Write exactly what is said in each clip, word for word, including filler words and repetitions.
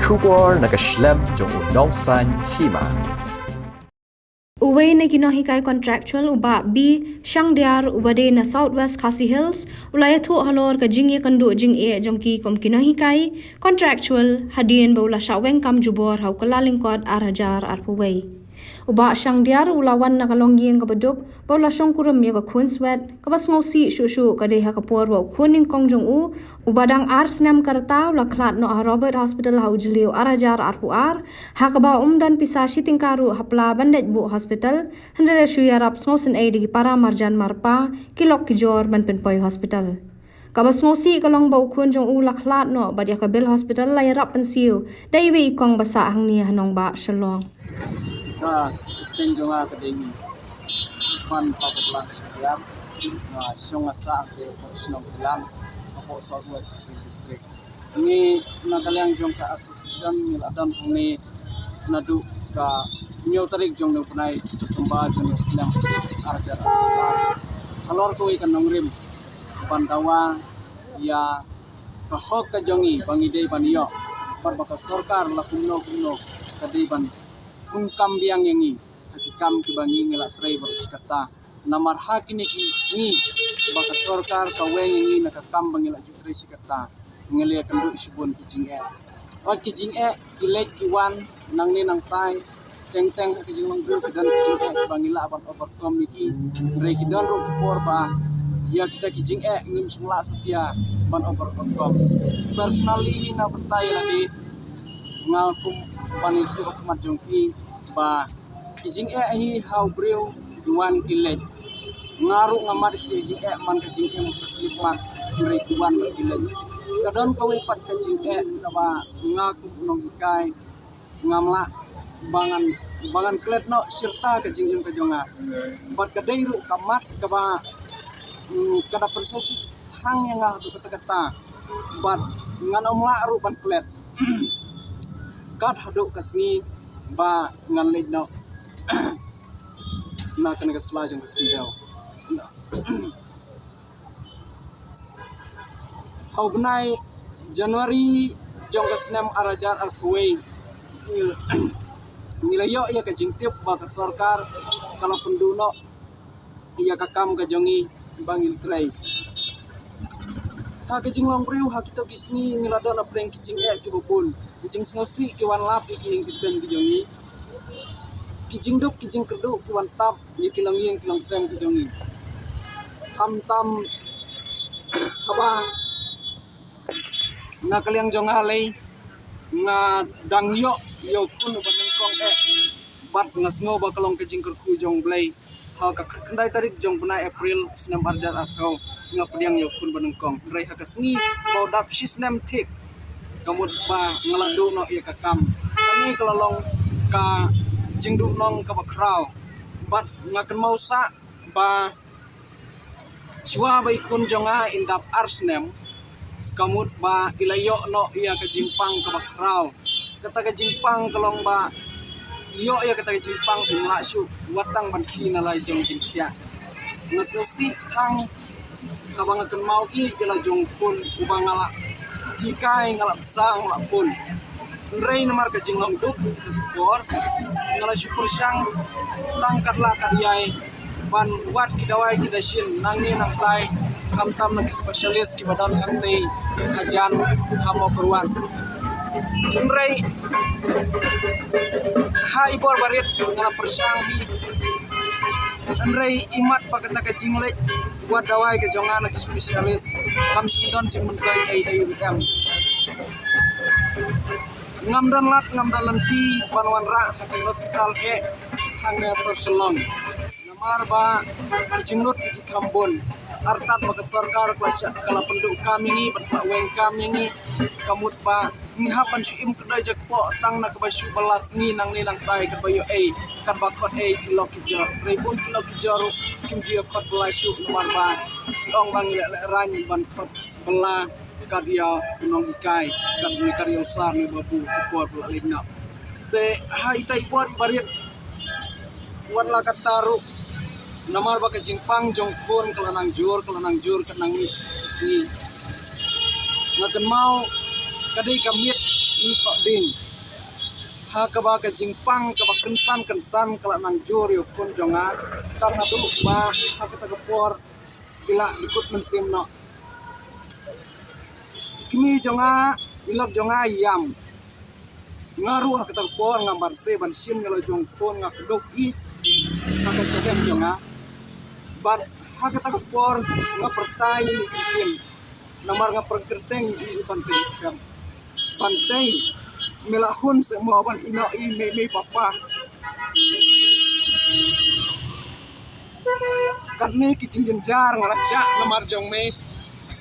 Khubor na ka shlem jong u nongsan hima. Uwei na ki nonghikai contractual u Bah B Shangdiar uba dei na South West Khasi Hills u la ïathuh halor ka jingïakynduh jingeh jong ki kum ki nonghikai contractual hadien ba u la shah weng kam jubor ha u Kyllalyngkot ar hajar arphew wei. U Bah Shangdiar u la wan na ka longïing kaba duk ba u la shongkurim ïa ka khun swet kaba sngewsih shuh shuh ka dei ha ka por ba u khun nyngkong jong u uba dang ar snem ka rta u la khlad noh ha Robert Hospital ha u Jylliew ar hajar arphew ar ha kaba um don pisa shi tyngka ruh ha pla ban leit buh hospital, hynrei la shu ïarap sngewsynei da ki para marjan marpa, ki lok ki jor ban pynpoi hospital. Kaba sngewsih ka long ba u khun jong u la khlad noh bad ïa ka bill hospital la ïarap pynsiew da iwei i kong ba sah hangne ha nongbah Shillong. Ka kyrteng jong nga ka dei Irfan Pabuklang Shahriar. Nga shong nga sah ha ka shnong Kilang, hapoh South West Khasi Hills District. Ngi na ka liang jong ka association ngi la don hangne naduh ka hynñiew tarik jong u bnai September jong u snem ar hajar arphew ar. Halor kawei ka nongrim ban dawa ïa ka hok ka jong ngi ba ngi dei ban ïoh, bad ba ka sorkar la kumno kumno ka dei ban thung kam biang ïa ngi ha ki kam kiba ngi ngi la trei baroh shi katta. Namar ha kine ki sngi ba ka sorkar ka weng ïa ngi na ka kam ba ngi la ju trei shi katta, ngi la ïakynduh shibun ki jingeh. Wat ki jingeh ki leit ki wan nangne nangtai, teng teng ha ki jinglong briew ki don ki jingeh kiba ngi lah ban overcome ïa ki. Hynrei ki don ruh ki por ba ïa kita ki jingeh ngim shym lah satia ban overcome. Personally hi na bynta ïa lade nga kum ban ïathuh ha khmat jong phi ba ki jingeh hi ha u briew ki wan ki leit. Nga ruh nga mad ki jingeh man ka jingim ka khlieh mat, hynrei ki wan bad ki leit. Ka don kawei pat ka jingeh kaba nga kum u nonghikai ngam lah ba ngan, ba ngan klet noh shirta ka jingim ka jong nga. Bad ka dei ruh ka mat kaba, mm, ka da pynsngewsih thang ïa nga haduh katta katta. Bad ngan ym lah ruh ban klet kat haduh ka sngi ba ngan leit noh na kane ka sla jong ka khyndew. Ha u bnai January jong ka snem ar hajar arphew wei, ngi la ïoh ïa ka jingtip ba ka sorkar ka la pynduh noh ïa ka kam ka jong ngi ba ngin trei. Ha ka jinglong briew ha kito ki sngi ngi la don hapdeng ki jingeh kiba bun, ki jingsngewsih ki wan lap ïa ki ïing ki sem ki jong ngi. Ki jingduk ki jingkyrduh ki wan tap ïa ki longïing ki longsem ki jong ngi. Khamtam haba na ka liang jong nga lei nga dang ïoh ïa u khun uba nyngkong eh, bad nga sngew ba ka long ka jingkyrkhu jong U Blei. Ha ka khyndai tarik jong bnai April snem ar hajar arphew nga pdiang ïa u khun ba nyngkong. Hynrei ha ka sngi ba u dap shi snem thik, ka mut ba nga la duh noh ïa ka kam. Kane ka la long ka jingduhnong kaba khraw. Bad nga kynmaw sah ba shuwa ba i khun jong nga in dap ar snem, ka mut ba i la ïoh noh ïa ka jingpang kaba khraw. Kata ka jingpang ka long ba ïoh ïa kata ka jingpang im lah shuh wat tang ban khie na la jong jingkhiah. Nga sngewsih thang haba nga kynmaw ïa la jong u khun uba nga la hikai, nga la bsa, nga la pun. Hynrei namar ka jinglong duk ka por, nga la shu pyrshang tang katba lah katba ïai ban wad ki dawai ki dashin nangne nangtai, khamtam na ki specialist kiba don hangtei hajan ha Mawkyrwat. Hynrei ha i bor barit nga la pyrshang hi. Hynrei imat ba kata ka jingleit wad dawai ka jong nga na ki specialist kam shym don jingmyntoi ei ei ruh em. Ngam don lad ngam don lynti ban wanrah ha ki hospital eh hangne ha sor Shillong. Namar ba ki jinglut ki kham bun. Artat ba ka sorkar ka la shah, ka la pynduh kam ïa ngi bad ka la weng kam ïa ngi, ka mut ba ngi hap ban shu im kyndoh jakpoh tang na kaba shu ba la sngi nangne nangtai katba ïoh ei, katba khot ei ki lok ki jor. Hynrei bun ki lok ki jor ruh kim ju ïa khot ba la shuh namar ba ki ong ba ngi leh lehraiñ ban khot ba la kat ïa u nonghikai, kat ne kat ïa u sar ne babu ki por ba la leit noh. Te ha ita i por i barit wat la katta ruh namar ba ka jingpang jong khun ka la nang jur, ka la nang jur, ka nang miet ka sngi. Nga kynmaw ka dei ka miet Jingthoh ding ha kaba ka jingpang kaba kynsan kynsan ka la nang jur ïa u khun jong nga. Tang naduh ba ha kata ka por ki la dkut mynsiem noh. Kmie jong nga, i lok jong nga i ïam. Nga ruh ha kata ka por ngam banse ban shim ïa la jong u khun, nga kdup ïeit ha ka shalem jong nga. Bad ha kata ka por nga pyrta ïa i ktien. Namar nga pyrkhat teng ïa i Bantei Skhem. Bantei, me la hun seh mo ban ïehnoh ïa i mei mei papa. Katne ki jingjynjar nga la shah namar jong me.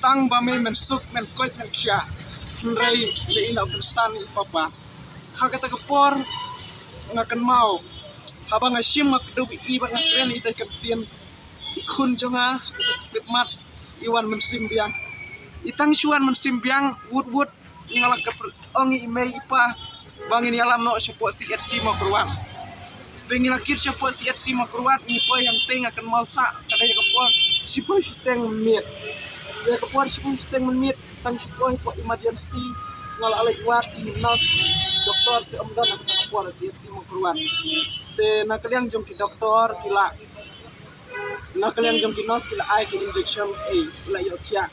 Tang ba me men suk men koit men khia. Hynrei me ïehnoh kynsan ïa i papa. Ha kata ka por nga kynmaw, haba nga shim nga kdup ïa i bad nga kren ïa ita i ktien, i khun jong nga, ita i khyllipmat, i wan mynsiem biang. I tang shu wan mynsiem biang, wut wut nga la ka pr-, ong ïa i mei i pa ba ngin ïalam noh shapoh C H C Mawkyrwat. Te ngi la kit shapoh C H C Mawkyrwat, ngi poi hangtei, nga kynmaw sa ka dei ka por shiphew shiteng mynmiet. Te ka por shiphew shiteng mynmiet tang shu poi hapoh emergency, nga la leit wad, ki nurse, doktor ki ym don ha ka por ha C H C Mawkyrwat. Te na ka liang jong ki doktor ki la, na ka liang jong ki nurse ki la ai ki injection, eh, la ïoh thiah.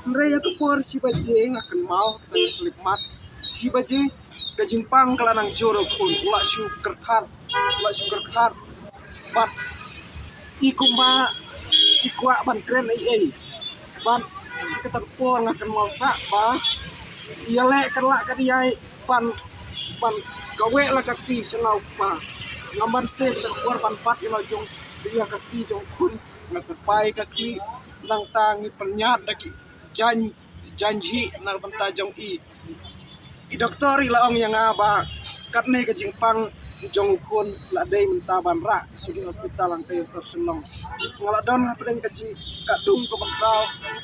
Hynrei ha ka por shi baje nga kynmaw, ha kata ka khyllipmat, shi baje, ka jingpang ka la nang jur, u khun u la shu kyrthat, u la shu kyrthat. Bad i kumba i kwah ban kren ei ei. Bad kata ka por nga kynmaw sa ba ïaleh ka la ka diai ban, ban kaweh la ka kti sha nga u kpa. Ngam banse kata ka por ban bat ïa la jong, ïa ka kti jong u khun. Nga sa pai ka kti, nangta ngi pynïaid da ki jaiñ, jaiñjhieh na ka bynta jong i. I doktor i la ong ïa nga ba katne ka jingpang jong u khun la dei mynta ban rah sha ki hospital hangtei ha sor Shillong. Nga la don hapdeng ka jingkatdum kaba khraw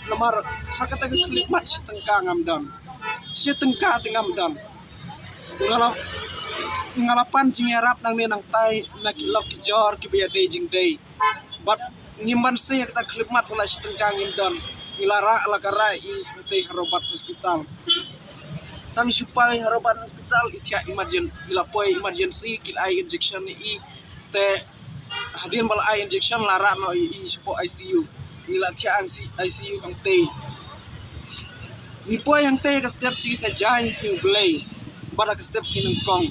namar ha kata ka khyllipmat shi tyngka ngam don. Shi tyngka te ngam don. Nga la, nga la pan jingïarap nangne nangtai na ki lok ki jor kiba ïadei jingdei. Bad ngim banse ha kata ka khyllipmat, la shi tyngka ngim don. Ngi la rah la ka rah i hangtei ha Robert Hospital. Tang shu poi ha Robert Hospital i thiah emergen-, i la poi emergency, ki la ai injection ïa i. Te hadien ba la ai injection la rah noh ïa i shapoh I C U. Ngi la thiah ha I C U hangtei. Ngi poi hangtei ha ka step sngi Saitjaiñ, sngi U Blei, bad ha ka step sngi Nyngkong.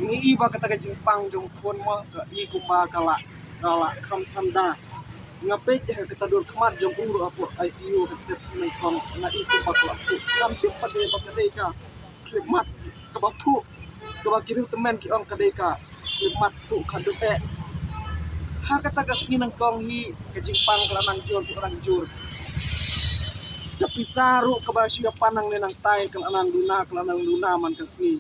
Ngi i ba kata ka jingpang jong u khun mo ka i kumba ka la, ka la kham thanda. Nga peit ha kata dur khmat jong u ruh hapoh I C U ha ka step sngi Nyngkong, nga i kumba ka la phuh. Ngam tip pat de ba ka dei ka khyllipmat kaba phuh, kaba ki riew tymmen ki ong ka dei ka khyllipmat phuh khadduh eh. Ha kata ka sngi Nyngkong hi ka jingpang ka la nang jur, ka la nang jur. Ka pisa ruh kaba shu ïa pan nangne nangtai ka la nang duna, ka la nang duna man ka sngi.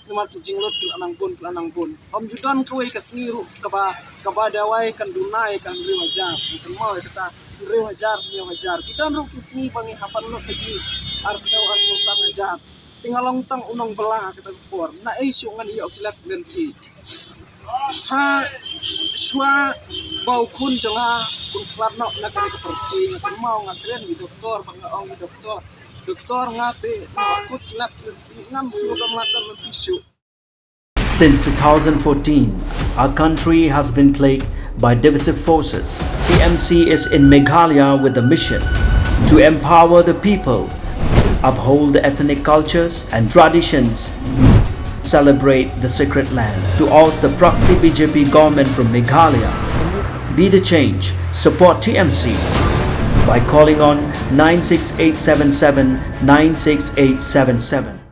Namar ki jinglut ki la nang bun, ki la nang bun. Ym ju don kawei ka sngi ruh kaba, kaba dawai kan duna ïa ka hynriew hajar. Kan mo ïa kata hynriew hajar, hynñiew hajar. Ki don ruh ki sngi ba ngi hap ban lut ïa ki arphew, arphew san hajar. Te nga long tang u nongbylla ha kata ka por. Na ei shuh ngan ïoh ki lad lynti. Ha shuwa ba u khun jong nga un khlad noh na kane ka pyrthei, nga kynmaw nga kren ïa i doktor, ba nga ong ïa i doktor, "Doktor, nga te nga kut ki lad lynti, ngam sngewdon lad lynti shuh." Since two thousand fourteen, our country has been plagued by divisive forces. T M C is in Meghalaya with the mission to empower the people, uphold the ethnic cultures and traditions, celebrate the sacred land. To oust the proxy B J P government from Meghalaya, be the change, support T M C by calling on nine six eight seven seven nine six eight seven seven.